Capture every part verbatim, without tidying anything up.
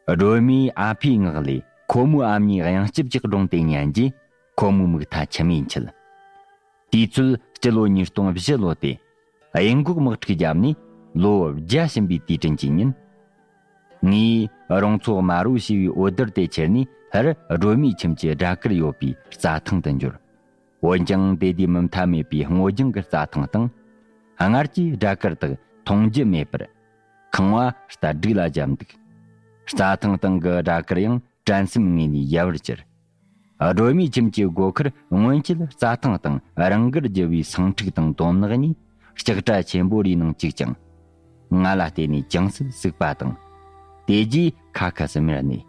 སྒྲོལ་མའི་ཨ་ཕའི་ངག་ལས་ཁོ་མོའི་ཨ་མྱེས་གཡང་སྐྱབས་ཀྱི་སྒྲུང་དེ་ཉན་རྗེས། ཁོ་མོའི་མིག་མཐའ་མཆི་མས་འཁྱིལ། དུས་ཚོད་སྤྱི་ལོ་ཉིས་སྟོང་བཞི་ལོ་སྟེ། གཡས་འགོག་དམག་འཁྲུག་བརྒྱབ་ནས་ལོ་བརྒྱ་ཕྱིན་པའི་དུས་དྲན་གྱི་ཉིན། ངས་རོང་ཚོ་དམར་པོ་ཞེས་པའི་འོད་སྡེར་དེ་ཁྱེར་ནས་སླར་སྒྲོལ་མའི་ཁྱིམ་གྱི་སྦྲ་གུར་ཡོད་པའི་རྩྭ་ཐང་དུ་འབྱོར། འོན་ཀྱང་དེ་དུས་མུ་མཐའ་མེད་པའི་སྔོ་ལྗང་གི་རྩྭ་ཐང་དང་། སྔར་གྱི་སྦྲ་གུར་དག་མཐོང་རྒྱུ་མེད་པར། ཁང་བ་རྟ་སྒྲིག་ལ་བརྒྱབ་འདུག། རྩྭ་ཐང་སྟེང་གི་སྦྲ་གུར་ཡང་དྲན་སེམས་ངོས་ནས་ཡལ་བར་གྱུར། སྒྲོལ་མའི་ཁྱིམ་གྱི་སྒོ་ཁར་སྔོན་ཆད་རྩྭ་ཐང་སྟེང་རང་འགུལ་རྒྱུ་བའི་སེང་ཕྲུག་དང་དོམ་ནག་གཉིས་ལྕགས་དྲ་ཆེན་པོ་རེའི་ནང་བཅུག་ཅིང་། ང་ལ་བལྟས་ནས་ཅུང་ཟད་ཟུག་པ་དང་། དེ་རྗེས་ཁ་ཁ་སི་མེར་གནས།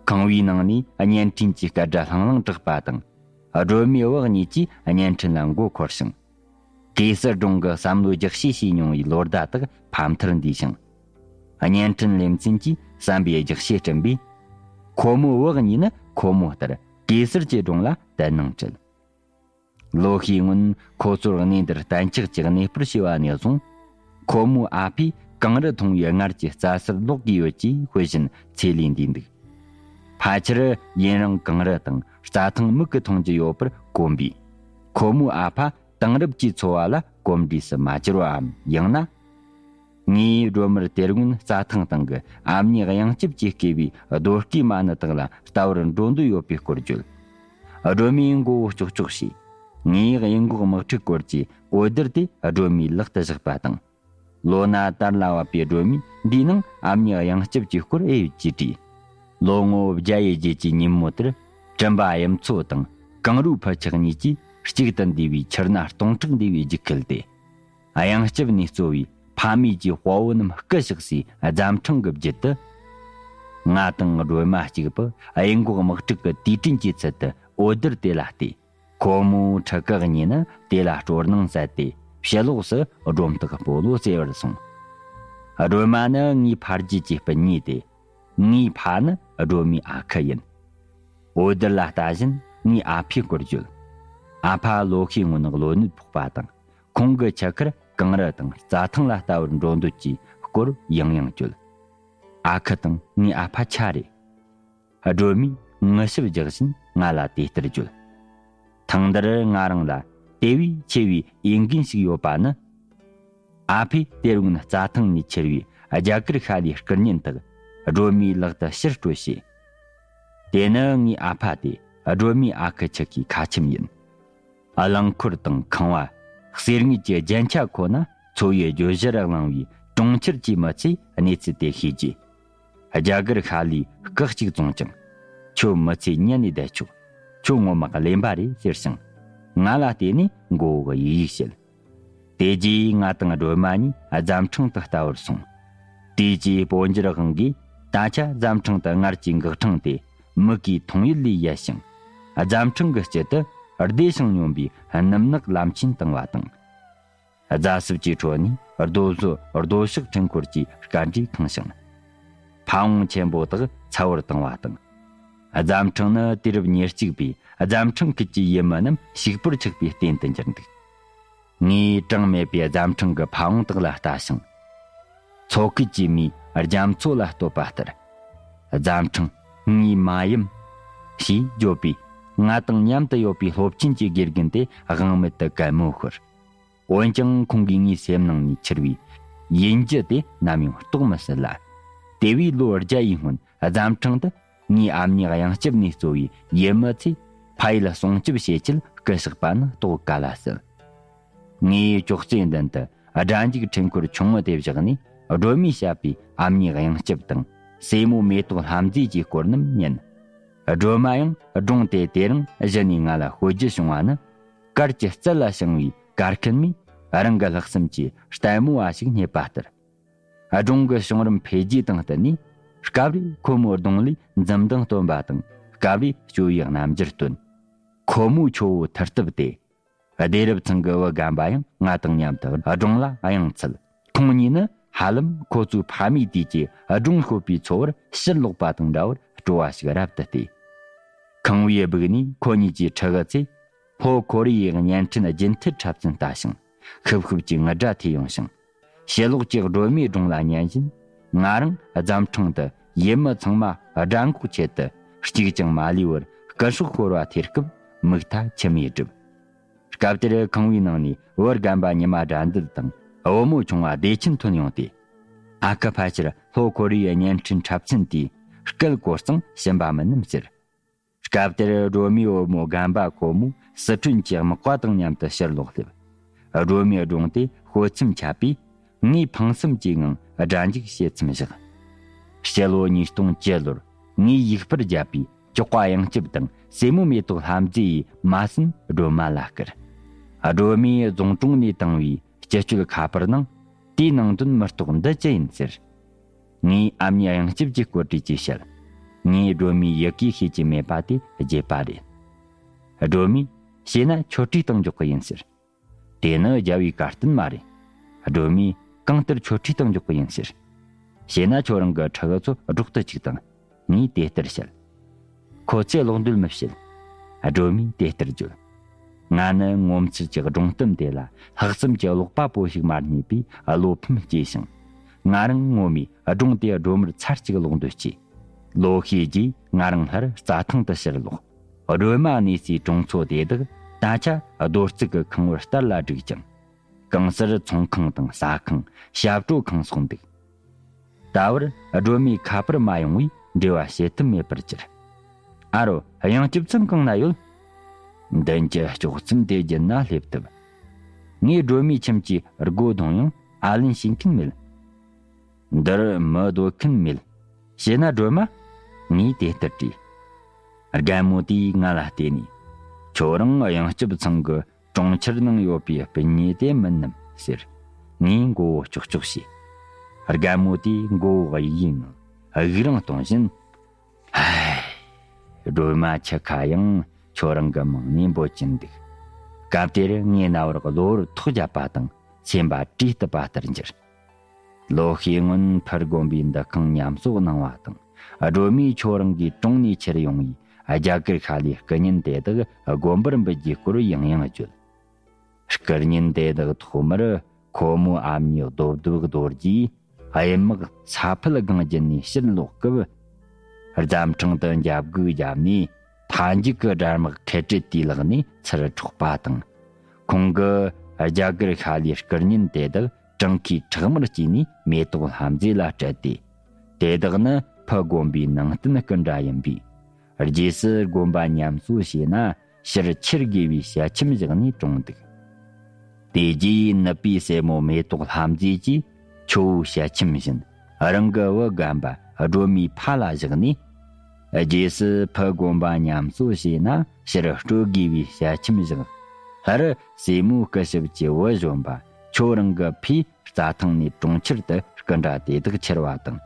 ཁང་བའི་ནང་ནས་བརྙན་འཕྲིན་གྱི་སྐད་སྒྲ་ལྷང་ལྷང་གྲགས་པ་དང་། སྒྲོལ་མའི་བུ་གཉིས་ཀྱིས་བརྙན་འཕྲིན་ལ་མགོ་འཁོར་ཞིང་། གེ་སར་སྒྲུང་གི་བསམ་བློའི་རྒྱག་ཕྱེ་བྱས་མྱོང་བའི་ལོ་ཟླ་དག་ཕ་མཐར་འདུས་ཤིང་། བརྙན་འཕྲིན་ལེ་ཚན་གྱིས་བསམ་པའི་རྒྱག་ཕྱེ་བསྐྲུན་པས། ཁོ་མོའི་བུ་གཉིས་ནི་ཁོ་མོ་ལྟར་གེ་སར་གྱི་སྒྲུང་ལ་དད་སྣང་བྱེད། ལོ་ཤས་སྔོན་ཁོ་ཚོར་གནས་འདིར་གཏན་ཆགས་ཀྱི་གནས་སྤོར་བྱས་པ་ནས་བཟུང་། ཁོ་མོའི་ཨ་ཕས་གངས་རི་མཐོང་བའི་སྔར་གྱི་རྩྭ་སར་ལོག་དགོས་ཡོད་ཅེས་དཔེ་བཞིན་ཚེ་ལས་འདས་འདུག། ཕལ་ཆེར་ཡུན་རིང་གངས་རི་དང་རྩྭ་ཐང་མིག་གིས་མཐོང་རྒྱུ་ཡོད་པར་གོམས་པས། ཁོ་མོའི་ཨ་ཕ་དེང་རབས་ཀྱི་འཚོ་བ་ལ་གོམས་འདྲིས་སུ་མ་གྱུར་བའམ། ཡང་ན། ངས་སྒྲོལ་མར་དེ་སྔོན་རྩྭ་ཐང་སྟེང་གི་ཨ་མྱེས་གཡང་སྐྱབས་ཀྱིས་བསྐོས་པའི་རྡོ་བརྐོས་མ་ཎི་དག་ལ་ལྟ་བར་འགྲོ་འདོད་ཡོད་པའི་སྐོར་བརྗོད། སྒྲོལ་མས་མགོ་བོ་ཀྱོག་ཀྱོག་བྱས། ངས་གཡས་འགོག་དམག་འཁྲུག་སྐོར་གྱི་འོད་སྡེར་དེ་སྒྲོལ་མའི་ལག་ཏུ་བཞག་པ་དང་། ལོ་ན་དར་ལ་བབ་པའི་སྒྲོལ་མས་འདིའི་ནང་ཨ་མྱེས་གཡང་སྐྱབས་ཀྱི་སྐོར་ཨེ་ཡོད་ཅེས་དྲིས། ལོ་ངོ་བརྒྱ་ཡི་རྗེས་ཀྱི་ཉིན་མོ་དེར། སྤྲིན་པ་གཡུ་མཚོ་དང་གངས་རུའི་ཕུ་ཆག་གཉིས་ཀྱིས་གཅིག་ཏུ་འདུས་པའི་ཆུ་སྣ་སྟོང་ཕྲག་འདུས་པའི་རྒྱུད་སྐུལ་ཏེ། གཡང་སྐྱབས་ནས་གཙོ་བའི་ཕ་མེས་ཀྱི་དཔའ་བོ་རྣམས་སྐུ་གཤེགས་སའི་རྫ་འཕྲེང་གི་བརྒྱུད་དུ། ང་དང་སྒྲོལ་མ་གཅིག་པུ་གཡས་འགོག་དམག་འཁྲུག་གི་དུས་དྲན་གྱི་ཚུལ་དུ་འོད་སྡེར་དེ་ལ་བལྟས། ཁོ་མོའི་ཕྲུ་གུ་གཉིས་ནི་དེ་ལ་སྤྲོ་སྣང་བསྩལ་ཏེ་ཕྱི་ལོགས་སུ་སྒྲོམ་སྟེགས་སྤོ་ལོ་རྩེ་བར་སོང་། སྒྲོལ་མ་ནི་ངའི་ཕ་རྒྱུད་ཀྱི་སྤུན་ཉེ་སྟེ། ངའི་ཕ་ནི་སྒྲོལ་མའི་ཨ་ཁུ་ཡིན། འོད་སྡེར་ལ་ལྟ་བཞིན་ངས་ཨ་ཕའི་སྐོར་བརྗོད། ཨ་ཕ་ལོ་ཤས་སྔོན་གློ་ནད་ཕོག་པ་དང་། ཁོང་གི་ཆུ་ཁར་གངས་རི་དང་རྩྭ་ཐང་ལ་ལྟ་བར་འགྲོ་འདོད་ཀྱི་སྐོར་ཡང་ཡང་བརྗོད། ཨ་ཁུ་དང་ངའི་ཨ་ཕ་ཆ་རེད། སྒྲོལ་མས་ངུ་ཞབས་རྒྱག་བཞིན་ང་ལ་དེ་ལྟར་བརྗོད། ཐེངས་འདིར་ང་རང་ལ་དེ་བས་ཆེ་བའི་འོས་འགན་ཞིག་ཡོད་པ་ནི། ཨ་ཕས་དེ་རིང་རྩྭ་ཐང་ནས་ཁྱེར་བའི་རྒྱ་གར་ཤ་ལའི་སྐུ་བརྙན་དག་སྒྲོལ་མའི་ལག་ཏུ་ཕྱིར་སྤྲོད་བྱས། དེ་ནི་ངའི་ཨ་ཕ་སྟེ་སྒྲོལ་མའི་ཨ་ཁུ་ཆག་གི་ཁ་ཆེམས་ཡིན། རླངས་འཁོར་དང་ཁང་བ། གསེར་དངུལ་གྱི་རྒྱན་ཆ་ཁོ་ན་འཚོ་བའི་བརྗོད་གཞིར་བླངས་པའི་གྲོང་ཁྱེར་གྱི་མི་ཚོས་གནས་ཚུལ་དེ་ཤེས་རྗེས། རྒྱ་གར་ཤ་ལའི་སྐག་ཅིག་བཙོངས་ཀྱང་། ཁྱོད་མི་ཚེ་ཉན་ནས་བསྡད་ཆོག། ཁྱོད་ངོ་མ་གླེན་པ་རེད་ཟེར་ཞིང་། ང་ལ་བལྟས་ནས་མགོ་བོ་གཡུག་གཡུག་བྱེད། དེ་རྗེས་ང་དང་སྒྲོལ་མ་གཉིས་རྫ་འཕྲེང་དུ་ལྟ་བར་སོང་། དུས་ཀྱི་སྤོ་འགྱུར་དབང་གིས་ད་ཆ་རྫ་འཕྲེང་དུ་སྔར་གྱི་འགག་འཕྲེང་དེ་མིག་གིས་མཐོང་ཡུལ་ལས་ཡལ་ཞིང་། རྫ་འཕྲེང་གི་དཀྱིལ་དུ་བདེ་ཞིང་སྙོམས་པའི་སྣུམ་ནག་ལམ་ཆེན་བཏིང་བ་དང་། རྫ་སྲིབ་ཀྱི་ཁྲོད་ནས་རྡོ་བཟོ་རྡོ་ཤག་འཕྲུལ་འཁོར་གྱི་སྐར་འབྲས་ཁེངས་ཤིང་། ཕ་བོང་ཆེན་པོ་དག་ཚ་བོར་བཏང་བ་དང་། རྫ་འཕྲེང་ནི་དུས་རབས་ཉེར་གཅིག་པའི་རྫ་འཕྲེང་ཁུལ་གྱི་ཡུལ་མི་རྣམས་ཕྱུག་པོར་ཆགས་པའི་རྟེན་དུ་གྱུར་འདུག། ངས་གྲངས་མེད་པའི་རྫ་འཕྲེང་གི་ཕ་བོང་དག་ལ་ལྟ་ཞིང་། མཚོ་ཁུལ་གྱི་མིས་རྒྱ་མཚོ་ལ་བསྟོད་པ་ལྟར། རྫ་འཕྲེང་ངའི་མ་ཡུམ། ཞེས་བརྗོད་པས་ང་དང་མཉམ་དུ་ཡོད་པའི་སློབ་ཆེན་གྱི་དགེ་རྒན་དེ་དབང་མེད་དུ་གད་མོ་ཤོར། འོན་ཀྱང་ཁོང་གིས་ངའི་སེམས་ནང་ནས་འཁྱེར་བའི་ཡིན་རྒྱུ་དེ་ནམ་ཡང་རྟོགས་མི་སྲིད་ལ། དེ་བས་ལོ་བརྒྱ་ཡི་སྔོན་རྫ་འཕྲེང་དུ་ངའི་ཨ་མྱེས་གཡང་སྐྱབས་ནས་གཙོ་བའི་ཡུལ་མི་ཚོས་ཕ་ཡུལ་སྲུང་སྐྱོབ་བྱེད་ཆེད་སྐུ་གཤེགས་པ་ནི་རྟོགས་ག་ལ་སྲིད། ངའི་ཅོག་ཙེ་མདུན་དུ་སྒྲ་འཇུག་འཕྲུལ་འཁོར་ཆུང་ངུ་དེ་བཞག་ནས་སྒྲོལ་མས་བཤད་པའི་ཨ་མྱེས་གཡང་སྐྱབས་དང་སྲས་མོ་མེ་ཏོག་ལྷ་མཛེས་ཀྱི་སྐོར་རྣམས་ཉན། སྒྲོལ་མ་ཡང་སྒྲུང་དེ་དེ་རིང་གཞི་ནས་ང་ལ་ཤོད་རྒྱུ་བྱུང་བ་ནི། གར་གྱི་རྩལ་ལ་ཞེན་པའི་གར་མཁན་མས་རང་གི་ལྷག་བསམ་གྱིས་ལྟད་མོ་བ་ཞིག་རྙེད་པ་ལྟར། སྒྲུང་གི་བྱུང་རིམ་འཕེལ་རྒྱས་དང་བསྟུན་ནས། སྐབས་རེ་ཁོ་མོའི་གདོང་ལས་འཛུམ་མདངས་སྟོན་པ་དང་། སྐབས་རེ་སྐྱོ་བའི་རྣམ་འགྱུར་སྟོན། ཁོ་མོའི་ཁྱོ་བོ་ཐུར་སྟབས་དེ། སྡེ་རབས་ཚང་གི་བུ་རྒན་པ་ཡང་ང་དང་མཉམ་དུ་སྒྲུང་ལ་དབྱངས་འཚལ། ཁོང་གཉིས་ནི་ཧ་ལམ་ཁོ་ཚོའི་ཕ་མེས་དུས་ཀྱི་སྒྲུང་ཤོད་པའི་ཚོར་བར་ཕྱིར་ལོག་པ་དང་འདྲ་བར་སྤྲོ་བ་ཞིག་རབ་ཏུ་སྟེར། ཁང་བའི་སྦུག་ནས་ཁོ་གཉིས་ཀྱི་ཕྲུ་གུ་ཚོས་ལྷོ་ཁོ་རེ་ཡའི་བརྙན་འཕྲིན་རྒྱུན་མཐུད་འཁྲབ་ཚན་ལྟ་ཞིང་། ཤུབ་ཤུབ་ཀྱི་ངུ་སྒྲ་ཐོས་ཡོང་ཞིང་། ཕྱི་ལོགས་ཀྱི་སྒྲོལ་མའི་སྒྲུང་ལ་ཉན་བཞིན། ང་རང་རྫ་འཕྲེང་དུ་ ཡུལ་མི་ཚང་མ་དགྲ་འགོག་ཆེད་དུ་གཅིག་ཀྱང་མ་ལུས་པར་སྐུ་སྲོག་ཤོར་བ་ཐོས་སྐབས་མིག་མཐའ་མཆི་མས་བསྒྲིབས། སྐབས་དེར་ཁང་བའི་ནང་ནས་བུ་རྒན་པ་ཉི་མ་དགྲ་འདུལ་དང་བུ་མོ་ཆུང་བ་བདེ་ཆེན་ཐོན་ཡོང་སྟེ། ཨ་ཁུ་ཕལ་ཆེར་ལྷོ་ཀོ་རི་ཡའི་བརྙན་འཕྲིན་འཁྲབ་ཚན་དེའི་སྐད་གོ་གཙང་ཕྱིན་པ་མིན་ནམ་ཟེར། སྐབས་དེར་སྒྲོལ་མའི་བུ་མོ་རྒན་པ་ཁོ་མོ་སི་ཁྲོན་གྱི་དམག་པ་དང་མཉམ་དུ་ཕྱིར་ལོག་སླེབས། སྒྲོལ་མའི་སྒྲུང་དེ་ཤོད་མཚམས་ཆད་པས། ངས་ཕངས་སེམས་ཀྱི་ངང་སྒྲ་འཇུག་བྱེད་མཚམས་བཞག། སྤྱི་ལོ་ཉིས་སྟོང་བཅུ་ལོར་ངས་ཡིག་སྤར་བརྒྱབ་པའི་ཀྱོག་པ་གཡང་སྐྱབས་དང་སྲས་མོ་མེ་ཏོག་ལྷ་མཛེས་ཡི་མ་ཟིན་སྒྲོལ་མ་ལ་བསྐུར། སྒྲོལ་མས་རྫོང་གྲོང་ནས་བཏང་བའི་སྤྱི་སྤྱོད་ཁ་པར་ནང་དེའི་ནང་དོན་མི་རྟོགས་འདི་ཅི་ཡིན་ཟེར། ངས་ཨ་མྱེས་གཡང་སྐྱབས་ཀྱི་སྐོར་བྲིས་ཅེས་བཤད། ངས་སྒྲོལ་མའི་ཡི་གེ་ཤེས་ཀྱི་མེད་པ་དེ་བརྗེད་པ་རེད། སྒྲོལ་མས་བྱས་ན་ཆོས་ཁྲིའི་སྟེང་འཇོག་གི་ཡིན་ཟེར། དེ་ནི་རྒྱལ་བའི་བཀའ་བསྟན་མ་རེད། སྒྲོལ་མས་གང་ལྟར་ཆོས་ཁྲིའི་སྟེང་འཇོག་གི་ཡིན་ཟེར། བྱས་ན་ཁྱོད་རང་གི་ཕྲུ་གུ་ཚོ་སྒྲོག་ཏུ་བཅུག་དང་། ངས་དེ་ལྟར་བཤད། ཁོ་ཚོས་ལོག་འདོད་མི་བྱེད། སྒྲོལ་མས་དེ་ལྟར་བརྗོད། ང་ནི་ངོ་མཚར་གྱི་སྒྲུང་གཏམ་དེ་ལ་ལྷག་བསམ་གྱི་ཀློག་པ་པོ་ཞིག་མ་རྙེད་པས་བློ་ཕམ་སྐྱེས་ཤིང་། ང་རང་ངོ་མས་སྒྲུང་དེ་སྒྲོལ་མར་ཚར་གཅིག་ཀློག་འདོད་སྐྱེས། ལོ་ཤས་རྗེས་ང་རང་སླར་རྩྭ་ཐང་དུ་ཕྱིར་ལོག། སྒྲོལ་མ་གནས་སའི་གྲོང་ཚོ་དེ་དག་ད་ཆ་རྡོ་བརྩིགས་ཀྱི་ཁང་བར་ལྟར་ལ་བསྒྲིགས་ཀྱང་། གང་སར་ཚོང་ཁང་དང་ཟ་ཁང་། ཞབས་བྲོ་ཁང་སོགས་འདུག། ད་བར་སྒྲོལ་མའི་ཁ་པར་མ་ཡོང་བས་འབྲེལ་བ་བྱེད་ཐུབ་མེད་པར་གྱུར། ཨ་རོ། གཡང་སྐྱབས་མཚན་གང་ན་ཡོད། མདུན་གྱི་ལྕོག་ཙམ་དེ་བརྒྱུད་ན་སླེབས་ཐུབ། ངས་སྒྲོལ་མའི་ཁྱིམ་གྱི་སྒོ་རྡུང་ཡང་ཨ་ལན་བྱེད་མཁན་མེད། འདིར་མི་སྡོད་མཁན་མེད། བྱས་ན་སྒྲོལ་མ། ངས་དེ་ལྟར་དྲིས། རྒན་མོ་དེས་ང་ལ་བལྟས་ནས། ཁྱོད་རང་གཡང་སྐྱབས་ཚང་གི་གྲོང་ཁྱེར་ནང་ཡོད་པའི་སྤུན་ཉེ་དེ་མིན་ནམ་ཟེར། ངས་མགོ་བོ་ཀྱོག་ཀྱོག་བྱས། རྒན་མོ་དེས་མགོ་བོ་གཡུག་ཡིན་ནོ། དབུགས་རིང་གཏོང་བཞིན། ཧའི། སྒྲོལ་མ་ཁྱི་ཁ་ཡང་ཁྱོད་རང་གི་མིང་ནས་འབོད་ཀྱིན་འདུག། སྐབས་དེར་ངའི་རྣ་བར་གློ་བུར་ཐོག་བརྒྱབ་པ་དང་སེམས་པ་བྲིས་བཏུབ་པ་ལྟར་འགྱུར། ལོ་ཤས་སྔོན་ཕུར་དགོན་པའི་འདུ་ཁང་ཉམས་གསོ་གནང་བ་དང་། སྒྲོལ་མས་ཁྱོད་རང་གིས་གྲོང་ནས་ཁྱེར་ཡོང་བའི་རྒྱ་གར་ཤ་ལའི་སྐུ་བརྙན་དེ་དག་དགོན་པར་འབུལ་རྒྱུའི་སྐོར་ཡང་ཡང་བརྗོད། སྐུ་བརྙན་དེ་དག་ཐོག་མར་ཁོ་མོའི་ཨ་མྱེས་རྡོབ་རྡོབ་རྡོ་རྗེས་གཡུལ་དམག་ས་ཕུད་སྒང་བརྒྱུད་ནས་ཕྱིར་ལོག་སྐབས། རྫམ་འཕྲང་དུ་འཇབ་རྒོལ་བརྒྱབ་ནས་མཐའ་མཇུག་གི་དགྲ་དམག་ཁེ་ཏྲེ་ཏིའི་ལག་ནས་ཚུར་འཕྲོག་པ་དང་། ཁོང་གིས་རྒྱ་གར་ཤ་ལའི་སྐུ་བརྙན་དེ་དག་བྲང་ཁའི་ཁྲག་དམར་བསྐྱིས་ནས་མེ་ཏོག་ལྷ་མཛེས་ལ་སྤྲད་དེ། དེ་དག་ནི་ཕུ་དགོན་པའི་ནང་བསྟན་སྐུ་འདྲ་ཡིན་པས། རྗེས་སུ་དགོན་པ་ཉམས་གསོ་བྱས་ན་ཕྱིར་ཁྱེར་དགོས་པའི་ཞལ་ཆེམས་བཞག་ནས་གྲོངས་འདུག། དེ་རྗེས་ནུབ་པའི་སྲས་མོ་མེ་ཏོག་ལྷ་མཛེས་ཀྱིས་ཁྱོ་བོའི་ཞལ་ཆེམས་བཞིན་རང་གི་བུ་རྒན་པ་སྒྲོལ་མའི་ཕ་ལ་བཞག་ནས། རྗེས་སུ་ཕུ་དགོན་པ་ཉམས་གསོ་བྱས་ན་ཕྱིར་སྤྲོད་དགོས་པའི་ཞལ་ཆེམས་བཞག། སླར་སྲས་མོའི་སྐུ་ཞབས་ཀྱི་བུ་གཞོན་པ་ཁྱོད་རང་གི་ཕས་རྩྭ་ཐང་ནས་གྲོང་ཁྱེར་དུ་སྐུ་འདྲ་དེ་དག་ཁྱེར་བ་དང་།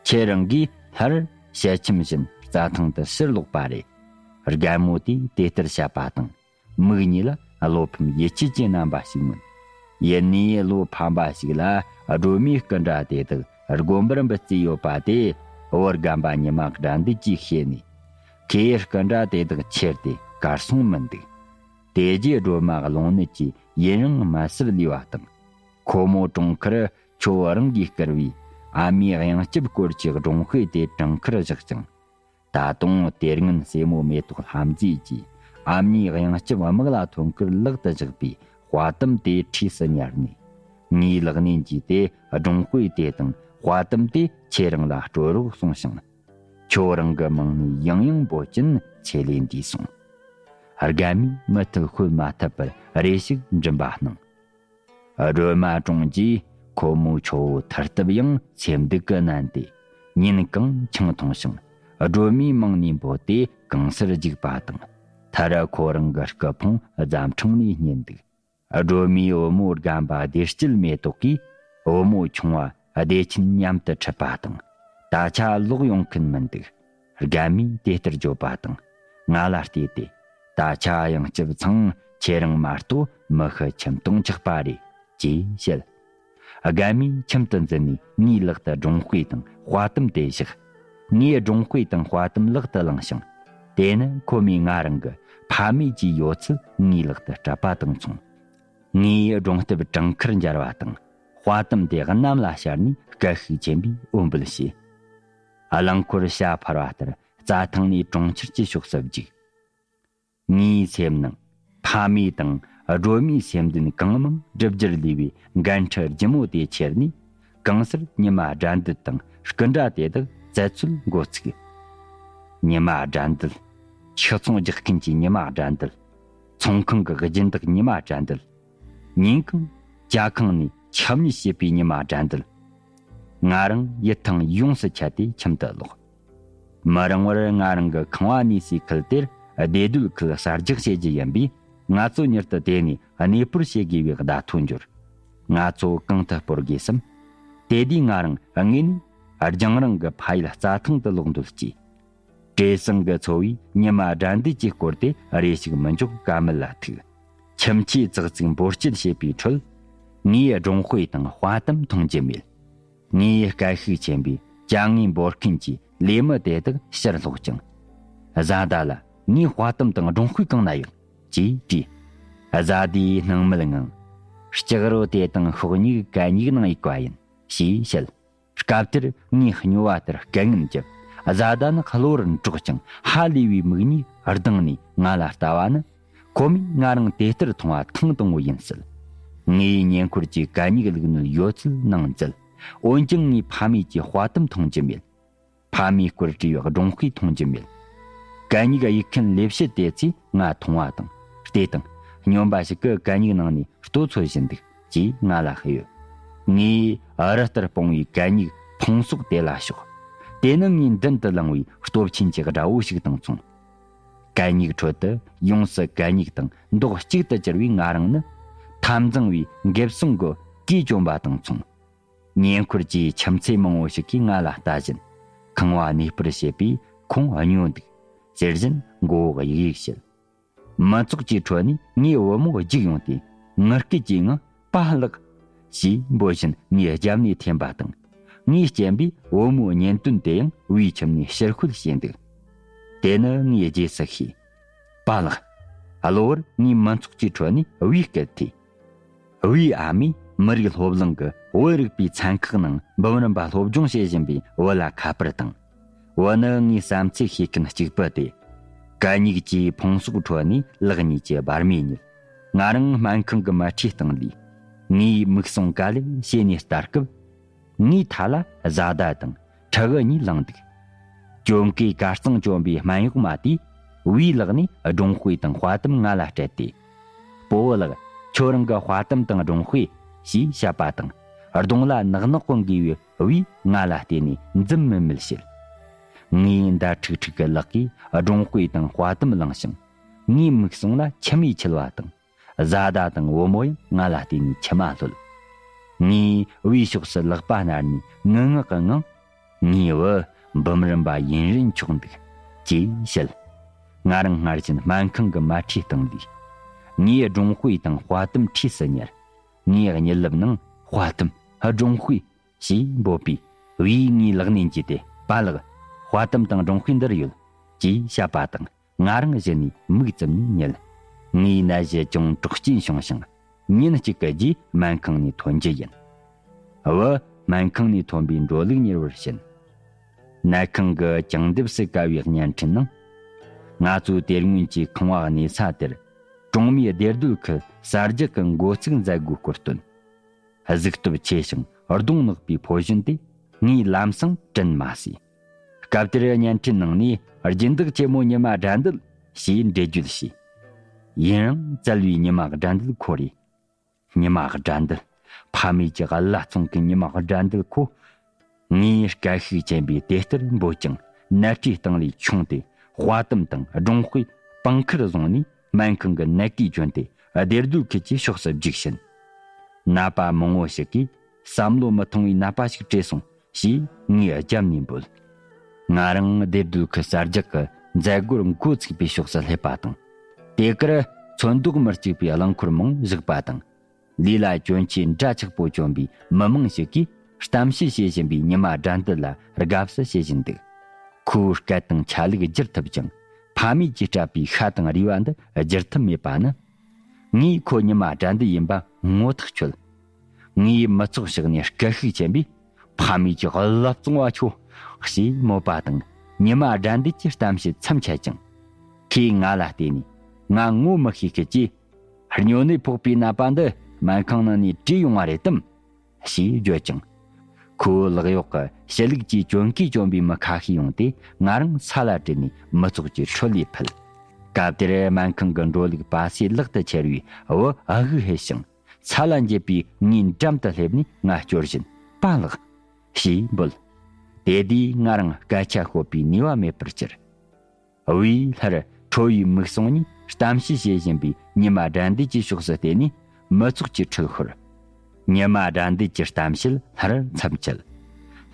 ཁྱེད་རང་གིས་སླར་ཞལ་ཆེམས་བཞིན་རྩྭ་ཐང་དུ་ཕྱིར་ལོག་པ་རེད། རྒན་མོ་དེས་དེ་ལྟར་བཤད་པ་དང་། མིག་གཉིས་ལ་བློ་ཕམ་ཡིད་ཆེས་ཀྱི་རྣམ་པ་ཞིག་མངོན། ཡུལ་ནས་བློ་ཕམ་པ་ཞིག་ལ་སྒྲོལ་མའི་སྐུ་འདྲ་དེ་དག་དགོན་པར་འབུལ་རྩིས་ཡོད་པ་དེ། བུ་རྒན་པ་ཉི་མ་དགྲ་འདུལ་གྱིས་ཤེས་ནས། ཁོས་སྐུ་འདྲ་དེ་དག་ཁྱེར་ཏེ་གར་སོང་མི་འདུག། དེ་རྗེས་སྒྲོལ་མ་རླུང་ནད་ཀྱིས་ཡུན་རིང་མི་སེལ་ལུས་པ་དང་། ཁོ་མོ་གྲོང་ཁར་ཁྱོད་རང་གིས་བསྐུར་བའི་ཨ་མའི་གཡང་སྐྱབས་སྐོར་གྱི་སྒྲུང་དཔེ་དེ་བྲང་ཁར་བཞག་ཅིང་། ད་དུང་དེ་སྔོན་སྲས་མོ་མེ་ཏོག་ལྷ་མཛེས་ཀྱིས་ཨ་མྱེས་གཡང་སྐྱབས་དམག་ལ་ཐོན་ཁར་ལག་ཏུ་བཞག་པའི་དཔའ་གཏམ་དེ་འཁྲིས་སུ་ཉར་ནས། ངའི་ལག་ནས་འཇུས་ཏེ་སྒྲུང་དཔེ་དེ་དང་དཔའ་གཏམ་དེ་ཁྱེད་རང་ལ་སྤྲོད་རོགས་གསུངས་ཤིང་། ཁྱོད་རང་གི་མིང་ནས་ཡང་ཡང་འབོད་ཀྱིན་ཚེ་ལས་འདས་སོང་། རྒན་མོས་མུ་མཐུད་ཤོད་མ་ཐུབ་པར་རེ་ཞིག་མགྲིན་པ་སྣང་། སྒྲོལ་མ་གྲོངས་རྗེས་ཁོ་མོའི་ཁྱོ་བོ་ཐར་ཐབས་ཡང་སེམས་སྡུག་གིས་མནན་ཏེ། ཉིན་གང་ཆང་འཐུང་ཞིང་སྒྲོལ་མའི་མིང་ནས་འབོད་དེ་གང་སར་རྒྱུག་པ་དང་། མཐར་ཁོ་རང་གི་སྐུ་ཕུང་རྫམ་འཕྲང་ནས་རྙེད་འདུག། སྒྲོལ་མའི་བུ་མོ་རྒན་པ་བདེ་སྐྱིད་མེ་ཏོག་གིས་བུ་མོ་ཆུང་བ་བདེ་ཆེན་མཉམ་དུ་ཁྲིད་པ་དང་། ད་ཆ་ལོག་ཡོང་མཁན་མི་འདུག། རྒན་མོས་དེ་ལྟར་བརྗོད་པ་དང་། ང་ལ་བལྟས་ཏེ། ད་ཆ་གཡང་སྐྱབས་ཚང་ཁྱེད་རང་མ་གཏོགས་མི་ཤི་ཁྱིམ་སྟོང་ཆགས་པ་རེད། ཅེས་བཤད། རྒན་མོས་ཁྱིམ་དུ་འཛུལ་ནས་ངའི་ལག་ཏུ་སྒྲུང་དཔེ་དང་དཔའ་གཏམ་དེ་བཞག། ངས་སྒྲུང་དཔེ་དང་དཔའ་གཏམ་ལག་ཏུ་བླངས་ཤིང་། དེ་ནི་ཁོ་མོས་ང་རང་གི་ཕ་མེས་ཀྱི་ཡོད་ཚད་ངའི་ལག་ཏུ་སྤྲད་པ་དང་མཚུངས། ངས་སྒྲུང་དེབ་བྲང་ཁར་འབྱར་བ་དང་། དཔའ་གཏམ་དེ་གནམ་ལ་ཤར་ནས་སྐད་ཤུགས་ཆེན་པོས་འོ་འབོད་བྱས། རླངས་འཁོར་བྱ་འཕུར་བ་ལྟར་རྩྭ་ཐང་ནས་གྲོང་ཁྱེར་གྱི་ཕྱོགས་སུ་བརྒྱུགས། ངའི་སེམས་ནང་ཕ་མེས་དང་སྒྲོལ་མའི་སེམས་འདུན་གང་མང་སྒྲུབ་རྒྱུར་ལུས་པའི་འགན་འཁྲི་ལྗིད་མོ་དེ་ཁྱེར་ནས། གང་སར་ཉི་མ་དགྲ་འདུལ་དང་སྐུ་འདྲ་དེ་དག་བཙལ་འཚོལ་འགོ་ཚུགས། ཉི་མ་དགྲ་འདུལ། ཆུ་ཚོང་རྒྱག་མཁན་གྱི་ཉི་མ་དགྲ་འདུལ། ཚོང་ཁང་གི་སྦྱིན་བདག་ཉི་མ་དགྲ་འདུལ། ཉིན་གང་ཇ་ཁང་ནས་ཆབ་ཉལ་བྱེད་པའི་ཉི་མ་དགྲ་འདུལ། ང་རང་ཡིད་ཐང་ཡོངས་སུ་ཆད་དེ་ཁྱིམ་དུ་ལོག། མི་རིང་བར་ང་རང་གི་ཁང་བ་གནས་སའི་ཁུལ་དེར་བདེ་སྡོད་ཁུལ་གསར་རྒྱག་བྱེད་རྒྱུ་ཡིན་པས། ང་ཚོ་མྱུར་དུ་དེ་ནས་གནས་སྤོར་བྱེད་དགོས་པའི་བརྡ་ཐོ་འབྱོར། ང་ཚོ་གང་དུ་སྤོར་དགོས་སམ། དེ་དུས་ང་རང་དངོས་གནས་རྒྱང་རིང་གི་ཕ་ཡུལ་རྩྭ་ཐང་དུ་ལོག་འདོད་སྐྱེས། བྲེ་སྲང་གི་ཚོ་བས་ཉི་མ་དགྲ་འདུལ་གྱི་སྐོར་དེ་རེ་ཞིག་མི་འཇོག་ཀ་མེད་ལ་ཐུག། ཁྱིམ་མཆེད་ཙག་ཙིག་འབོར་སྐྱེལ་བྱེད་པའི་ཁྲོད། ངས་སྒྲོང་དཔེ་དང་དཔའ་གཏམ་མཐོང་རྒྱུ་མེད། ངའི་སྐད་ཤུགས་ཆེན་པོས་ཅ་དངོས་འབོར་མཁན་གྱི་ལས་མི་དེ་དག་ཕྱིར་སློག་ཅིང་། བཟའ་ཟླ་ལ། ངའི་དཔའ་གཏམ་དང་སྒྲོང་དཔེ་གང་ན་ཡོད། ཅེས་དྲིས། བཟའ་ཟླས་སྣང་མེད་ངང་། ལྕགས་རོ་དེ་དང་ཤོག་སྨྱུག་གད་སྨྱུག་ནང་ཡིག་པ་ཡིན། ཞེས་བཤད། སྐབས་དེར་ངས་སྨྱོ་བ་ལྟར་སྐད་ངན་བརྒྱབ། བཟའ་ཟླ་ནི་གློ་བུར་འཁྲུག་ཅིང་ཧ་ལས་པའི་མིག་གཉིས་ལྡང་ནས་ང་ལ་ལྟ་བ་ནི། ཁོ་མོས་ང་རང་དེ་ལྟར་མཐོང་བ་ཐེངས་དང་པོ་ཡིན་སྲིད། ངའི་ཉེ་འཁོར་གྱི་གད་སྙིགས་བླུགས་ནོར་ཡོད་ཚད་ནང་འཛུལ། འོན་ཀྱང་ངའི་ཕ་མེས་ཀྱི་དཔའ་གཏམ་མཐོང་རྒྱུ་མེད། ཕ་མའི་སྐོར་བྲིས་པའི་སྒྲུང་དཔེ་མཐོང་རྒྱུ་མེད། གད་སྙིགས་གཡུག་མཁན་ལས་བྱེད་དེ་ཚོས་ང་མཐོང་བ་དང་བལྟས་དང་། སྨྱོན་པ་ཞིག་གིས་གད་སྙིགས་ནང་ནས་ལྟོ་འཚོལ་བཞིན་འདུག་ཅེས་ང་ལ་ཧི་ཡོད། ངས་རི་ལྟར་སྤུངས་པའི་གད་སྙིགས་ཕུང་གསོག་དེ་ལ་ཕྱོགས། དེ་ནི་ངའི་མདུན་དུ་ལངས་པའི་སྟོབས་ཆེན་གྱི་དགྲ་བོ་ཞིག་དང་མཚུངས། གད་སྙིགས་ཁྲོད་དུ་ཡོངས་སུ་གད་སྙིགས་དང་མདོག་གཅིག་ཏུ་གྱུར་བའི་ང་རང་ནི། འཐབ་འཛིང་བའི་འགེབས་སྲུང་གི་གོས་གྱོན་པ་དང་མཚུངས། ཉེ་འཁོར་གྱི་ཁྱིམ་མཚེས་མང་བོ་ཞིག་གིས་ང་ལ་ལྟ་བཞིན། ཁང་བ་གནས་སྤར་བྱེད་པས་ཁོང་སྨྱོ་འདུག་ཟེར་བཞིན་མགོ་བོ་གཡུག་གཡུག་བྱེད། མི་ཚོགས་ཀྱི་ཁྲོད་ནས་ངའི་བུ་མོ་རྒྱུག་ཡོང་སྟེ། ངུ་སྐད་ཀྱི་ངང་། པཱ་ལགས། ཞེས་འབོད་བཞིན་ངའི་རྒྱབ་ནས་འཐེན་པ་དང་། ངའི་སྤྱན་པས་བུ་མོའི་གཉེན་སྟོན་དེ་ཡང་བུའི་ཁྱིམ་ནས་ཕྱིར་ཤོད་བྱས་འདུག། དེ་ནི་ངའི་རྗེས་སུ་ཤེས། པཱ་ལགས། གློ་བུར་ངའི་མི་ཚོགས་ཀྱི་ཁྲོད་ནས་བུའི་སྐད་ཐོས། བུའི་ཨ་མས་མི་རིགས་སློབ་གླིང་གི་བོད་རིག་པའི་ཚན་ཁག་ནང་འབུམ་རམས་པ་སློབ་སྦྱོང་བྱེད་བཞིན་པའི་བུ་ལ་ཁ་པར་བཏང་། བུ་ནི་ངའི་བསམ་ཚུལ་ཤེས་མཁན་གཅིག་པུ་སྟེ། གད་སྙིགས་ཀྱི་ཕུང་གསོག་ཁྲོད་ནས་ལག་གཉིས་ཀྱི་བར་མའི་ཉིད། ང་རང་སྨན་ཁང་གི་མལ་ཁྲིའི་སྟེང་ལུས། ངའི་མིག་ཟུང་ག་ལེ་ཕྱེ་ནས་ལྟ་སྐབས། ངའི་མཐའ་ལ་བཟའ་ཟླ་དང་ཕྲུ་གུ་གཉིས་ལངས་འདུག། གྱོན་གོས་གར་གཙང་གྱོན་པའི་སྨན་གཡོག་མ་དེས་བུའི་ལག་ནས་སྒྲུང་དཔེ་དང་དཔའ་གཏམ་ང་ལ་སྤྲད་དེ། སྤོ་བོ་ལགས། ཁྱོད་རང་གི་དཔའ་གཏམ་དང་སྒྲུང་དཔེ། ཞེས་བཤད་པ་དང་། གདོང་ལ་ནག་ནག་གོན་དགོས་པའི་བུས་ང་ལ་བལྟས་ནས་འཛུམ་དམུལ་དམུལ་བྱེད། ངའི་འདར་ཁྲིག་ཁྲིག་གི་ལག་གིས་སྒྲུང་དཔེ་དང་དཔའ་གཏམ་བླངས་ཤིང་། ངའི་མིག་ཟུང་ལ་མཆི་མས་འཁྱིལ་བ་དང་། བཟའ་ཟླ་དང་བུ་མོ་ཡང་ང་ལ་བལྟས་ནས་མཆི་མ་ལྷོད། ངས་བུའི་ཕྱོགས་སུ་ལག་པ་སྣར་ནས་ངུ་ངག་གི་ངང་། ངའི་བུ་འབུམ་རམས་པ་ཡུན་རིང་མཆོག་འདུག་ཅེས་བཤད། ང་རང་སྔར་བཞིན་སྨན་ཁང་གི་མལ་ཁྲིའི་སྟེང་ལུས། ངའི་སྒྲུང་དཔེ་དང་དཔའ་གཏམ་འཁྲིས་སུ་ཉར། ངའི་གཉིད་ལམ་ནང་དཔའ་གཏམ་སྒྲུང་དཔེ་ཞེས་འབོད་པས་བུས་ངའི་ལག་ནས་འཇུས་ཏེ། པཱ་ལགས། དཔའ་གཏམ་དང་སྒྲུང་དཔེ་འདིར་ཡོད། ཅེས་བཤད་པ་དང་། ང་རང་གཞི་ནས་མིག་བཙུམ་ནས་ཉལ། ངའི་ནད་གཞི་ཅུང་དྲག་རྐྱེན་བྱུང་ཞིང་། ཉིན་གཅིག་གི་རྗེས་སྨན་ཁང་ནས་ཐོན་རྒྱུ་ཡིན། བུ་སྨན་ཁང་ནས་ཐོན་པའི་འགྲོ་ལུགས་གཉེར་བར་ཕྱིན། ནད་ཁང་གི་གྱང་ལྡེབས་སུ་བཀལ་བའི་བརྙན་འཕྲིན་ནང་། ང་ཚོའི་དེ་སྔོན་གྱི་ཁང་བ་གནས་ས་དེར། གྲོང་མིའི་བདེ་སྡོད་ཁུལ་གསར་རྒྱག་གི་འགོ་ཚུགས་མཛད་སྒོའི་སྐོར་བཏོན། གཟུགས་སྟོབས་ཆེ་ཞིང་གདོང་ནག་པའི་ཕོ་གཞོན་དེ་ངའི་ལམ་སང་དྲན་མ་སོས། སྐབས་དེར་བརྙན་འཕྲིན་ནང་ནས་སྦྱིན་བདག་ཆེན་མོ་ཉི་མ་དགྲ་འདུལ་ཞེས་འགྲེལ་བརྗོད་བྱས། ཡུན་རིང་བཙལ་བའི་ཉི་མ་དགྲ་འདུལ་ཁོ་རེད། ཉི་མ་དགྲ་འདུལ། ཕ་མེས་ཀྱི་བླ་བཙོང་གི་ཉི་མ་དགྲ་འདུལ་ཁོ། ངའི་སྐད་ཤུགས་ཆེན་པོས་དེ་ལྟར་འབོད་ཀྱང་ནད་ཁྲིའི་སྟེང་ལས་མཆོངས་ཏེ། དཔའ་གཏམ་དང་སྒྲུང་དཔེ་པང་ཁར་བཟུང་ནས་སྨན་ཁང་གི་ནད་གུས་གྱོན་ཏེ་བདེ་སྡོད་ཁུལ་གྱི་ཕྱོགས་སུ་རྒྱུགས་ཕྱིན། ནད་པ་མང་བོ་ཞིག་གིས་བསམ་བློ་མི་ཐོངས་པའི་ནད་པ་ཞིག་བྲོས་སོང་ཞེས་ངའི་རྒྱབ་ནས་འབོད། ང་རང་བདེ་སྡོད་ཁུལ་གསར་རྒྱག་གི་མཛད་སྒོར་འགོ་ཚུགས་པའི་ཕྱོགས་སུ་སླེབས་པ་དང་། དེ་གར་ཚོན་མདོག་མི་གཅིག་པའི་རླངས་འཁོར་མང་བཞག་པ་དང་། ལུས་ལ་གྱོན་ཆས་འདྲ་ཆགས་པོ་གྱོན་པའི་མི་མང་ཞིག་གིས་གཏམ་བཤད་བྱེད་བཞིན་པའི་ཉི་མ་དགྲ་འདུལ་ལ་དགའ་བསུ་བྱེད་བཞིན་འདུག། ཁོའི་སྐད་དང་ཆ་ལུགས་བསྒྱུར་ཐུབ་ཅིང་། ཕ་མེས་ཀྱིས་སྤྲད་པའི་ཤ་དང་རུས་པ་འདི་བསྒྱུར་ཐུབ་མེད་པ་ནི། ངས་ཁོ་ཉི་མ་དགྲ་འདུལ་ཡིན་པ་ངོ་ཐག་ཆོད། ངའི་མི་ཚོགས་ཕྱོགས་ནས་སྐད་ཤུགས་ཆེན་པོས། ཕ་མེས་ཀྱི་བླ་བཙོང་བ་ཁྱོད། ཞེས་མོས་པ་དང་ཉི་མ་དགྲ་འདུལ་གྱི་གཏམ་བཤད་མཚམས་ཆད་ཅིང་། ཁོས་ང་ལ་བལྟས་ནས། ང་ངོ་མི་ཤེས་ཁུལ་གྱིས། སྨྱོ་ནད་ཕོག་པའི་ནད་པ་འདི་སྨན་ཁང་ནང་ནས་བྲོས་ཡོང་བ་རེད་དམ། ཞེས་བརྗོད་ཅིང་། ཁོའི་ལག་གཡོག་གིས་ཞི་ལུགས་ཀྱིས་གྱོན་གོས་གྱོན་པའི་མི་ཁ་ཤས་ཡོང་སྟེ། ང་རང་ས་ལ་དྲུད་ནས་མི་ཚོགས་ཀྱི་ཁྲོད་ལས་ཕུད། སྐབས་དེར་སྨན་ཁང་གི་འགྲོ་ལུགས་པ་སེ་ལག་ཏུ་འཁྱེར་བའི་བུ་ཨ་ཧུ་ཧེ་ཞིང་། ས་ལ་འགྱེལ་བའི་ངའི་འགྲམ་དུ་སླེབས་ནས་ང་སྐྱོར་བཞིན། པཱ་ལགས། ཞེས་འབོད། དེ་དུས་ང་རང་སྐད་ཆ་ཤོད་པའི་ནུས་པ་མེད་པར་གྱུར། བུའི་སླར་ཁྲོ་བོའི་མིག་ཟུང་གཉིས་གཏམ་བཤད་བྱེད་བཞིན་པའི་ཉི་མ་དགྲ་འདུལ་གྱི་ཕྱོགས་སུ་བལྟས་ནས། མི་ཚོགས་ཀྱི་ཁྲོད་ཤོར། ཉི་མ་དགྲ་འདུལ་གྱི་གཏམ་བཤད་སླར་མཚམས་བཅད།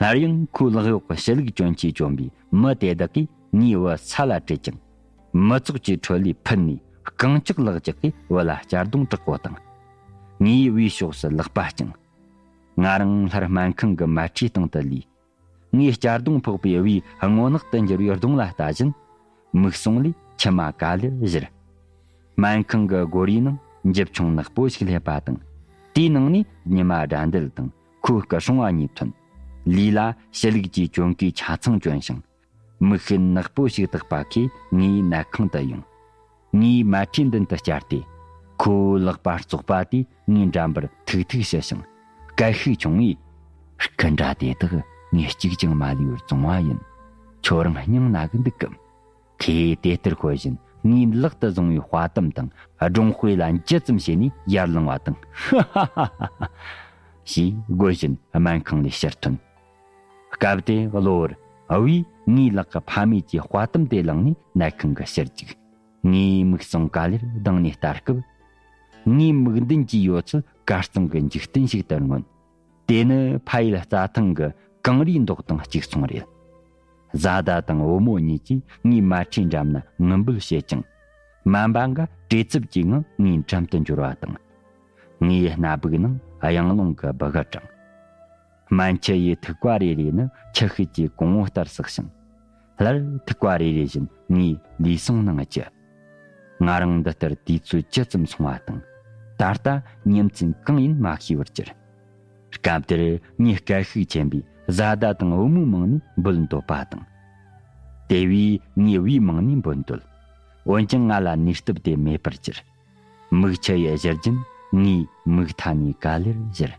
སླར་ཡང་ཁོའི་ལག་གཡོག་གི་ཞི་ལུགས་གྱོན་ཆས་གྱོན་པའི་མི་དེ་དག་གིས་ངའི་བུ་ས་ལ་དྲུད་ཅིང་། མི་ཚོགས་ཀྱི་ཁྲོད་ལས་ཕུད་ནས། རྐང་ལྕགས་ལག་ལྕགས་ཀྱིས་བུ་ལ་གཅར་རྡུང་དྲག་པོ་བཏང་། ངས་བུའི་ཕྱོགས་སུ་ལག་པ་བརྐྱངས། ང་རང་སླར་སྨན་ཁང་གི་མལ་ཁྲིའི་སྟེང་དུ་ལུས། ངས་གཅར་རྡུང་ཕོག་པའི་བུའི་རྔུལ་ནག་ཏུ་འགྱུར་བའི་གདོང་ལ་ལྟ་བཞིན། མིག་ཟུང་ལས་མཆི་མ་ག་ལེར་བཞུར། སྨན་ཁང་གི་སྒོ་རའི་ནང་འཇིབ་ཆུང་ནག་པོ་ཞིག་སླེབས་པ་དང་། དེའི་ནང་ནས་ཉི་མ་དགྲ་འདུལ་དང་ཁོའི་སྐུ་སྲུང་བ་གཉིས་ཐོན། ལུས་ལ་ཞི་ལུགས་ཀྱི་གྱོན་གོས་ཆ་ཚང་གྱོན་ཞིང་། མིག་ཤེལ་ནག་པོ་ཞིག་བཏགས་པ་ཁོས་ངའི་ནད་ཁང་དུ་ཡོང་། ངའི་མལ་ཁྲིའི་མདུན་དུ་བཅར་ཏེ། ཁོའི་ལག་པ་བཙོག་པ་དེས་ངའི་འགྲམ་པར་ཐུག་ཐུག་བྱས་ཤིང་། སྐད་ཤུགས་ཆུང་ངུས། སྐུ་འདྲ་དེ་དག་ངས་གཅིག་ཀྱང་མ་ལུས་པར་བཙོང་བ་ཡིན། ཁྱོད་རང་སྙིང་ན་གི་འདུག་གམ། ཁོས་དེ་ལྟར་ཤོད་བཞིན་ངའི་ལག་ཏུ་བཟུང་བའི་དཔའ་གཏམ་དང་སྒྲུང་དཔེ་ལ་འཇུ་ཙམ་བྱས་ནས་ཡར་ལངས་པ་དང་། ཧ་ཧ་ཧ་ཧ། ཞེས་དགོད་བཞིན་སྨན་ཁང་ལས་ཕྱིར་ཐོན། སྐབས་དེ་གློ་བུར་བུས་ངའི་ལག་གི་ཕ་མེས་ཀྱི་དཔའ་གཏམ་དེ་བླངས་ནས་ནད་ཁང་གི་ཕྱིར་བཅུག། ངའི་མིག་ཟུང་ག་ལེར་ལྡང་ནས་ལྟ་སྐབས། ངའི་མིག་མདུན་གྱི་ཡོད་ཚད་གར་གཙང་གི་འཇིག་རྟེན་ཞིག་ཏུ་མངོན། དེ་ནི་ཕ་ཡུལ་རྩྭ་ཐང་གི་གངས་རིའི་མདོག་དང་གཅིག་མཚུངས་རེད། བཟའ་ཟླ་དང་བུ་མོ་གཉིས་ཀྱིས་ངའི་མལ་ཁྲིའི་འགྲམ་ན་ངུ་འབོད་བྱེད་ཅིང་། སྨན་པ་འགའ་བྲེལ་འཚུབ་ཀྱི་ངང་ངའི་འགྲམ་དུ་འབྱོར་བ་དང་། ངའི་སྣ་སྦུག་ནང་གཡང་རླུང་གི་སྦུ་གུ་དྲངས། སྨན་ཆུ་ཡི་ཐིགས་པ་རེ་རེ་ནི་ཆུ་ཤེལ་གྱི་གོང་བུ་ལྟར་བསྲེགས་ཤིང་། སླར་ཐིགས་པ་རེ་རེ་བཞིན་ངའི་ལུས་ཟུངས་ནང་རྒྱུ། ང་རང་འདི་ལྟར་དུས་ཚོད་ཇི་ཙམ་སོང་བ་དང་། ད་ལྟ་ཉིན་མཚན་གང་ཡིན་མ་ཤེས་པར་གྱུར། སྐབས་དེར་ངའི་སྐད་ཤུགས་ཆེན་པོས་བཟའ་ཟླ་དང་བུ་མོའི་མིང་ནས་འབོད་འདོད་པ་དང་། དེ་བས་ངའི་བུའི་མིང་ནས་འབོད་འདོད། འོན་ཀྱང་ང་ལ་ནུས་སྟོབས་དེ་མེད་པར་གྱུར། མིག་ཆུ་ཡི་བཞུར་རྒྱུན་ངའི་མིག་མཐའ་ནས་ག་ལེར་བཞུར།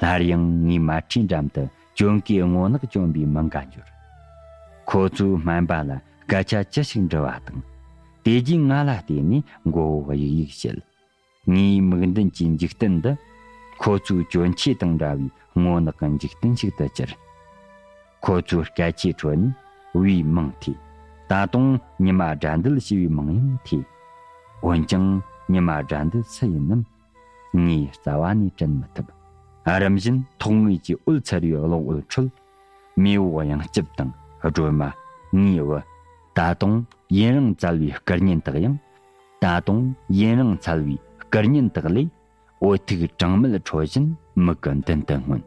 སླར་ཡང་ངའི་མལ་ཁྲིའི་འགྲམ་དུ་གྱོན་གོས་རྔུལ་ནག་གྱོན་པའི་མི་འགའ་འབྱོར། ཁོ་ཚོས་སྨན་པ་ལ་སྐད་ཆ་ཅི་ཞིག་འདྲི་བ་དང་། དེ་རྗེས་ང་ལ་བལྟས་ནས་མགོ་བོ་གཡུག་གཡུག་བྱེད། ངའི་མིག་མདུན་གྱི་འཇིག་རྟེན་འདི། ཁོ་ཚོའི་གྱོན་ཆས་དང་འདྲ་བའི་རྔུལ་ནག་གི་འཇིག་རྟེན་ཞིག་ཏུ་གྱུར། ཁོ་ཚོའི་སྐད་ཆའི་ཁྲོད་ནས་བུའི་མིང་ཐོས། ད་དུང་ཉི་མ་དགྲ་འདུལ་ཞེས་པའི་མིང་ཡང་ཐོས། འོན་ཀྱང་ཉི་མ་དགྲ་འདུལ་སུ་ཡིན་ནམ། ངས་རྩ་བ་ནས་དྲན་མི་ཐུབ། རིམ་བཞིན་ཐོག་ངོས་ཀྱི་འོད་འཚེར་བའི་གློག་འོད་ཁྲོད། མེས་པོ་གཡང་སྐྱབས་དང་སྒྲོལ་མ། ངའི་བུ། ད་དུང་ཡུན་རིང་བཙལ་བའི་སྐུ་བརྙན་དག་ཡང་། ད་དུང་ཡུན་རིང་བཙལ་བའི་སྐུ་བརྙན་དག་ལས། འོད་ཐིག་གྲང་མོལ་འཕྲོ་བཞིན་མིག་གི་མདུན་དུ་མངོན།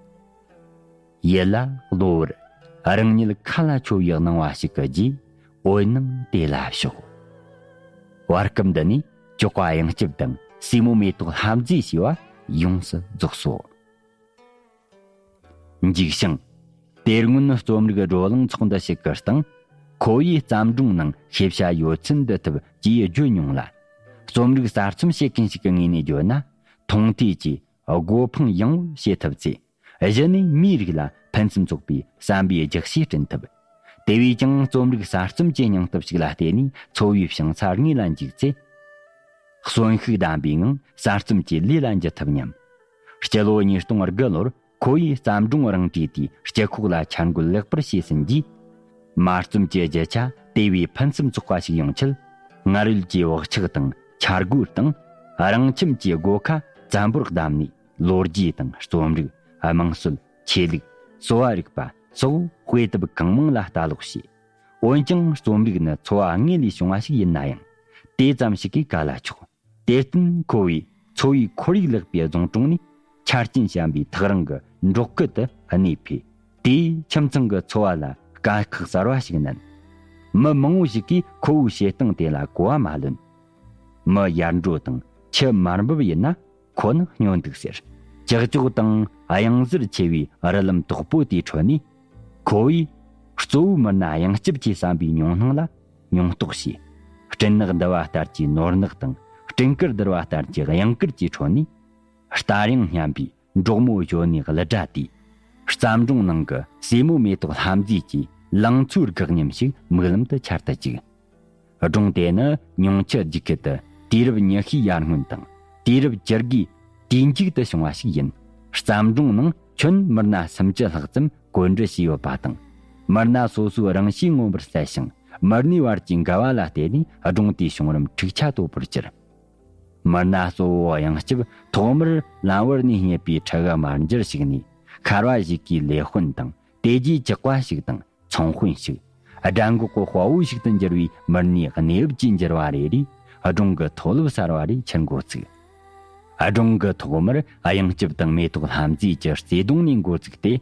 ཡིད་ལ་གློ་བུར་རང་ཉིད་ཁ་ལ་ཆོ་བའི་སྣང་བ་ཞིག་གི་རྗེས། འོད་སྣང་དེ་ལ་ཕྱོགས། བར་སྐབས་འདི་ནས་ཀྱོག་པ་གཡང་སྐྱབས་དང་སྲས་མོ་མེ་ཏོག་ལྷ་མཛེས་ཞེས་པ་ཡོངས་སུ་རྫོགས་སོ། འཇིགས་ཤིང་། དེ་སྔོན་རྩོམ་རིག་བགྲོ་གླེང་ཚོགས་འདུ་ཞིག་གི་སྟེང་། ཁོ་བོས་བརྩམས་སྒྲུང་ནང་ཤེས་བྱ་ཡོད་ཚད་འདི་ཐུབ་ཅེས་བརྗོད་མྱོང་ལ། རྩོམ་རིག་གསར་རྩོམ་བྱེད་མཁན་ཞིག་གི་ངོས་ནས་བརྗོད་ན། མཐོང་ཐོས་ཀྱིས་སྒོ་འཕང་ཡངས་པོར་ཕྱེ་ཐུབ་ཚེ། གཞི་ནས་མིའི་རིགས་ལ་ཕུན་སུམ་ཚོགས་པའི་བསམ་པའི་རྒྱགས་ཕྱེ་བསྐྲུན་ཐུབ། དེ་བས་ཀྱང་རྩོམ་རིག་གསར་རྩོམ་གྱི་སྙིང་སྟོབས་ཤིག་ལ་བརྟེན་ནས་འཚོ་བའི་ཕྱིང་ཚྭ་དངོས་ལ་འཇིགས་ཚེ། གསོན་ཤུགས་ལྡན་པའི་ངང་གསར་རྩོམ་གྱི་ལས་ལ་འཇུ་ཐུབ་སྙམ། སྤྱི་ལོ་ཉིས་སྟོང་དགུ་ལོར་ཁོ་བོས་བརྩམས་སྒྲུང་རང་བྲིས་དེའི་སྤྱི་ཁོག་ལ་འཆར་འགོད་ལེགས་པར་བྱས་ཟིན་རྗེས། མ་རྩོམ་གྱི་རྒྱུ་ཆ་དེ་བས་ཕུན་སུམ་ཚོགས་པ་ཞིག་ཡོང་ཆེད། སྔར་ཡོད་ཀྱི་བག་ཆགས་དང་འཆར་སྒོ་དང་། རང་ཁྱིམ་གྱི་སྒོ་ཁ་བཙན་པོར་བསྡམས་ནས། ལོ་རྒྱུས་དང་རྩོམ་རིག། དམངས་སྲོལ། ཆོས་ལུགས། གསོ་བ་རིག་པ་སོགས་དཔེ་དེབ་གང་མང་ལ་ལྟ་ཀློག་བྱས། འོན་ཀྱང་རྩོམ་རིག་ནི་འཚོ་བ་དངོས་ལས་བྱུང་བ་ཞིག་ཡིན་ན་ཡང་། དེ་ཙམ་ཞིག་གིས་ག་ལ་ཆོག། དེར་བརྟེན་ཁོ་བོས་འཚོ་བའི་ཁོར་ཡུག་ལེགས་པའི་རྫོང་གྲོང་ནས་ཆ་རྐྱེན་ཞན་པའི་ཐག་རིང་གི་འབྲོག་ཁུལ་དུ་གནས་འཕོས། དེས་ཁྱིམ་ཚང་གི་འཚོ་བ་ལ་དཀའ་ཁག་གསར་བ་ཞིག་བསྣན། མི་མང་བོ་ཞིག་གིས་ཁོ་བོའི་བྱེད་སྟངས་དེ་ལ་གོ་བ་མ་ལོན། མི་ཡར་འགྲོ་དང་ཆུ་མར་འབབ་ཡིན་ན། ཁོ་ནི་སྨྱོ་འདུག་ཟེར། ཀྱག་ཀྱོག་དང་གཡང་གཟར་ཆེ་བའི་རི་ལམ་དོག་པོ་དེའི་ཁྲོད་ནས། ཁོ་བོས་ གཙོ་བོའི་མི་སྣ་གཡང་སྐྱབས་ཀྱིས་བསམ་པའི་མྱོང་སྣང་ལ་མྱོང་རྟོགས་བྱས། སྤྲིན་ནག་འདུ་བ་ལྟར་གྱི་ནོར་ནག་དང་སྤྲིན་དཀར་བསྡུར་བ་ལྟར་གྱི་གཡང་དཀར་གྱི་ཁྲོད་ནས། རྟ་དབྱངས་སྙན་པའི་འབྲོག་མོ་གཞོན་ནུའི་གླུ་སྒྲ་དེས། བརྩམས་སྒྲུང་ནང་གི་སྲས་མོ་མེ་ཏོག་ལྷ་མཛེས་ཀྱི་ལང་ཚོའི་དགག་ཉམས་ཤིག་མིག་ལམ་དུ་འཆར་དུ་བཅུག་སྒྲུང་དེ་ནི་ཉུང་མཆུ་རྒྱུད་སྐུད་དུ་དུས་རབས་ཉི་ཤུའི་ཡར་སྔོན་དང་དུས་རབས་བཅུ་དགུའི་དུས་མཇུག་ཏུ་བྱུང་བ་ཞིག་ཡིན། བརྩམས་སྒྲུང་ནང་ཁྱོན་མི་སྣ་སུམ་ཅུ་ལྷག་ཙམ་བཀོད་འབྲི་བྱས་ཡོད་པ་དང་། མི་སྣ་སོ་སོའི་རང་གཤིས་མངོན་པར་གསལ་ཞིང་། མི་སྣའི་བར་གྱི་འགལ་བ་ལ་བརྟེན་ནས་སྒྲུང་དེའི་བྱུང་རིམ་འཁྲུག་ཆ་དོད་པོར་གྱུར། མི་སྣ་གཙོ་བོ་གཡང་སྐྱབས་ཐོག་མར་ལམ་བར་ནས་རྙེད་པའི་ཁྲི་ག་དམར་འགྱུར་ཞིག་ནས། མཁར་བ་ཞིག་གི་ལས་དཔོན་དང་། དེ་རྗེས་ཇག་པ་ཞིག་དང་ཚོང་དཔོན་ཞིག་སྦྲ་འགོག་གི་དཔའ་བོ་ཞིག་ཏུ་འགྱུར་བའི་མི་སྣའི་གནས་བབ་ཀྱི་འགྱུར་བ་རེ་རེས་སྒྲུང་གི་མཐོ་རླབས་གསར་བ་རེ་འཕྱུར་འགོ་ཚུགས། སྒྲུང་གི་ཐོག་མར་གཡང་སྐྱབས་དང་མེ་ཏོག་ལྷ་མཛེས་ཀྱི་བརྩེ་དུང་ནས་འགོ་བཙུགས་ཏེ།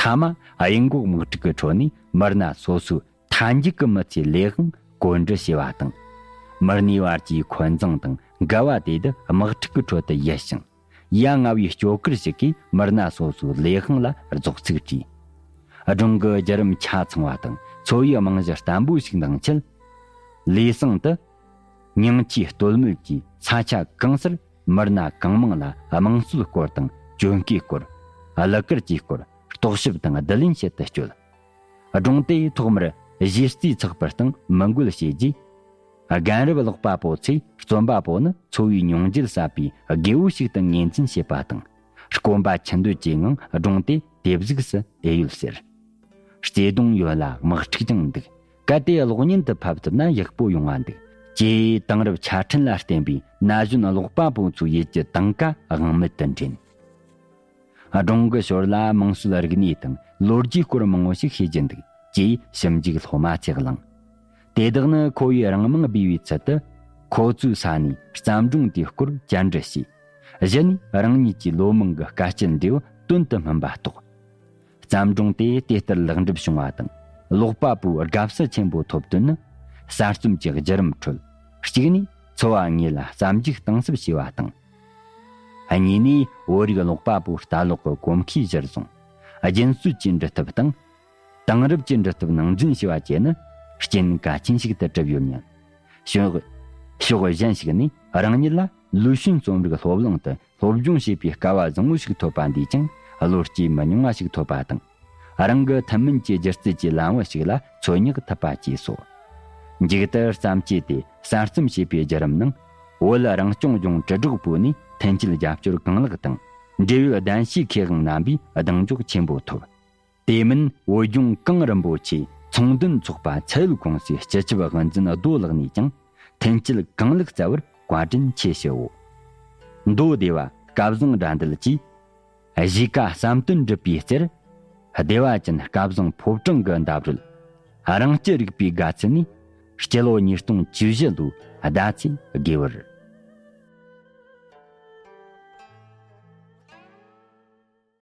མཐའ་མ་གཡུལ་འགོག་དམག་འཁྲུག་གི་ཁྲོད་ནས་མི་སྣ་སོ་སོའི་མཐའ་མཇུག་གི་མི་ཚེའི་ལས་དབང་བཀོད་འབྲི་བྱས་པ་དང་། མི་སྣའི་བར་གྱི་འཁོན་འཛིང་དང་འགལ་བ་དེ་དག་དམག་འཁྲུག་གི་ཁྲོད་དུ་ཡལ་ཞིང་། ཡ་ང་བའི་སྐྱོ་གར་ཞིག་གིས་མི་སྣ་སོ་སོའི་ལས་དབང་ལ་རྫོགས་ཚིག་བྲིས། སྒྲུང་གི་བརྒྱུད་རིམ་ཆ་ཚང་བ་དང་འཚོ་བའི་རྨང་གཞི་བརྟན་པོ་ཞིག་འདིང་ཆེད། ལུས་ཟུངས་དུ་ཉིང་ཁྲིའི་སྟོད་སྨད་ཀྱི་ས་ཆ་གང་སར་མི་སྣ་གང་མང་ལ་དམངས་སྲོལ་སྐོར་དང་གྱོན་གོས་སྐོར། གླུ་གར་གྱི་སྐོར། རྟོག་ཞིབ་དང་བསྡུ་ལེན་བྱེད་དུ་བསྐྱོད། སྒྲུང་དེ་ཐོག་མར་གཞས་རྩིས་ཚགས་པར་སྟེང་མི་འགོད་བྱས་རྗེས། རྒན་རབས་ཀློག་པ་པོ་ཚོས་རྩོམ་པ་པོ་ནི་འཚོ་བའི་མྱོང་འགྱུར་ཟབ་པའི་རྒེད་པོ་ཞིག་ཏུ་ངོས་འཛིན་བྱེད་པ་དང་། སྐོམ་པ་ཆུ་འདོད་ཀྱི་ངང་སྒྲུང་དེ་དེབ་གཟུགས་སུ་ཨེ་ཡོད་ཟེར། བརྩེ་དུང་ཡོད་ལ་དམག་འཁྲུག་ཀྱང་འདུག་གལ་ཏེ་གློག་བརྙན་དུ་ཕབ་ཐུབ་ན་ཡག་པོ་ཡོང་བ་འདུག་ཅེས་དེང་རབས་ཆ་འཕྲིན་ལ་བརྟེན་པའི་ན་གཞོན་ཀློག་པ་པོ་ཚོའི་ཡིད་ཀྱི་དང་ག་དབང་མེད་དུ་འདྲེན། སྒྲུང་གི་ཞོར་ལ་དམངས་སྲོལ་རིག་གནས་དང་ལོ་རྒྱུས་སྐོར་མང་བོ་ཞིག་ཤེས་ཀྱི་འདུག་ཅེས་ཞིབ་འཇུག་སློབ་མ་ཚོས་གླེང་། དེ་དག་ནི་ཁོ་བོས་རང་དམངས་སྦས་པའི་ཚུལ་དུ་ཁོ་ཚོའི་ས་ནས་བརྩམས་སྒྲུང་དེའི་སྐོར་བཅར་འདྲི་བྱས། གཞི་ནས་རང་ཉིད་ཀྱི་ལོ་མང་གི་དཀའ་སྤྱད་འབྲས་བུ་དོན་དུ་སྨིན་པ་རྟོགས། བརྩམས་སྒྲུང་དེ་དེ་ལྟར་ལེགས་འགྲུབ་བྱུང་བ་དང་། ཀློག་པ་པོའི་དགའ་བསུ་ཆེན་པོ་ཐོབ་དོན་ནི། གསར་རྩོམ་གྱི་བརྒྱུད་རིམ་ཁྲོད། གཅིག་ནས་འཚོ་བ་དངོས་ལ་བསམ་གཞིག་གཏིང་ཟབ་བྱས་པ་དང་། གཉིས་ནས་བོད་རིགས་ཀློག་པ་པོའི་ལྟ་ཀློག་གི་གོམས་གཤིས་གཞིར་བཟུང་། རྒྱུན་སྲོལ་གྱི་འབྲི་ཐབས་དང་། དེང་རབས་ཀྱི་འབྲི་ཐབས་ནང་འཛིན་བྱས་པ་བཅས་ནི་རྐྱེན་གལ་ཆེན་ཞིག་ཏུ་གྲུབ་ཡོད་སྙམ། ཕྱོགས་ཕྱོགས་གཞན་ཞིག་ནས་རང་ཉིད་ལ་ལུས་ཤུན་རྩོམ་རིག་སློབ་གླིང་དུ་སློབ་སྦྱོང་བྱེད་པའི་སྐལ་བ་བཟང་བོ་ཞིག་ཐོབ་པ་འདིས་ཀྱང་བློ་སྐྱེད་མི་ཉུང་བ་ཞིག་ཐོབ་པ་དང་། རང་གི་ཐུན་མིན་གྱི་སྒྱུ་རྩལ་གྱི་ལམ་བུ་ཞིག་ལ་འཚོལ་སྙེག་ཐུབ་པ་བཅས་སོ། མཇུག་ཏུ་བརྩམས་ཆོས་དེ་གསར་རྩོམ་བྱེད་པའི་བརྒྱུད་རིམ་ནང་། བོད་རང་སྐྱོང་ལྗོངས་དྲིལ་སྒྲོག་པུའུ་ནས་མཐུན་རྐྱེན་རྒྱབ་སྐྱོར་གང་ལེགས་དང་། འབྲེལ་ཡོད་གདན་ཞུའི་མཁས་དབང་རྣམ་པས་གདེང་འཇོག་ཆེན་པོ་ཐོབ། དེ་མིན་བོད་ལྗོངས་གངས་རིན་པོ་ཆེའི་ཚོང་དོན་ཚོགས་པ་ཚད་ཡོད་ཀུང་སིའི་སྤྱི་ཁྱབ་དབུ་འཛིན་རྡོ་ལགས་ནས་ཀྱང་མཐུན་རྐྱེན་གང་ལེགས་བསྩལ་བར་བཀའ་དྲིན་ཆེ་ཞུའོ། མདོ་སྡེ་བ་སྐལ་བཟང་དགྲ་འདུལ་གྱིས། གཞིས་ཀ་བསམ་དོན་འགྲུབ་པའི་རྩེར། སྡེ་བ་ཅན་སྐལ་བཟང་ཕོ་བྲང་གི་འདབས་རོལ། རང་སྐྱིད་རིག་པའི་དགའ་ཚལ་ནས། སྤྱི་ལོ་ཉིས་སྟོང་བཅུ་བཞི་ལོའི་ཟླ་ཚེས་དགུ་པར།